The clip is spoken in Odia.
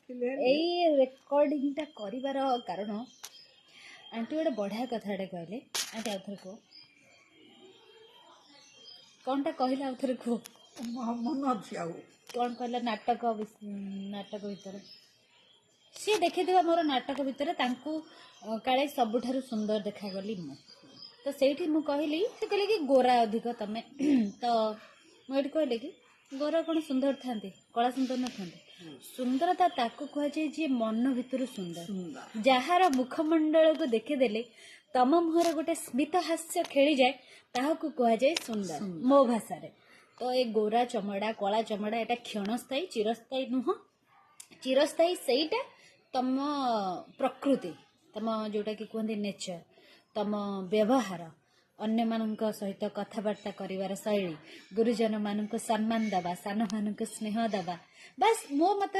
ଥିଲେ। ଏଇ ରେକର୍ଡିଂଟା କରିବାର କାରଣ, ଆଣ୍ଟି ଗୋଟେ ବଢ଼ିଆ କଥାଟେ କହିଲେ। ଆଣ୍ଟି, ଆଉଥରେ କୁହ, କ'ଣଟା କହିଲେ? ଆଉଥରେ କୁହ। ମନ ଅଛି ଆଉ। କ'ଣ କହିଲା? ନାଟକ ଭିତରେ ସିଏ ଦେଖିଥିବା ମୋର ନାଟକ ଭିତରେ ତାଙ୍କୁ କାଳେ ସବୁଠାରୁ ସୁନ୍ଦର ଦେଖାଗଲି ମୁଁ। ତ ସେଇଠି ମୁଁ କହିଲି, ସେ କହିଲେ କି ଗୋରା ଅଧିକ ତମେ। ତ ମୁଁ ଏଇଠି କହିଲି କି ଗୋରା କ'ଣ ସୁନ୍ଦର ଥାନ୍ତି? କଳା ସୁନ୍ଦର ନଥାନ୍ତି? ସୁନ୍ଦରତା ତାକୁ କୁହାଯାଏ ଯିଏ ମନ ଭିତରୁ ସୁନ୍ଦର। ସୁନ୍ଦର। ଯାହାର ମୁଖମଣ୍ଡଳକୁ ଦେଖିଦେଲେ ତମ ମୁହଁରେ ଗୋଟେ ସ୍ମିତ ହାସ୍ୟ ଖେଳିଯାଏ, ତାହାକୁ କୁହାଯାଏ ସୁନ୍ଦର ମୋ ଭାଷାରେ। ତ ଏ ଗୋରା ଚମଡ଼ା, କଳା ଚମଡ଼ା, ଏଇଟା କ୍ଷଣସ୍ଥାୟୀ, ଚିରସ୍ଥାୟୀ ନୁହଁ। ଚିରସ୍ଥାୟୀ ସେଇଟା ତମ ପ୍ରକୃତି, ତମ ଯୋଉଟା କି କୁହନ୍ତି ନେଚର, ତମ ବ୍ୟବହାର, ଅନ୍ୟମାନଙ୍କ ସହିତ କଥାବାର୍ତ୍ତା କରିବାର ଶୈଳୀ, ଗୁରୁଜନମାନଙ୍କୁ ସମ୍ମାନ ଦେବା, ସାନମାନଙ୍କୁ ସ୍ନେହ ଦେବା, ବାସ୍ ମୋ ମତରେ।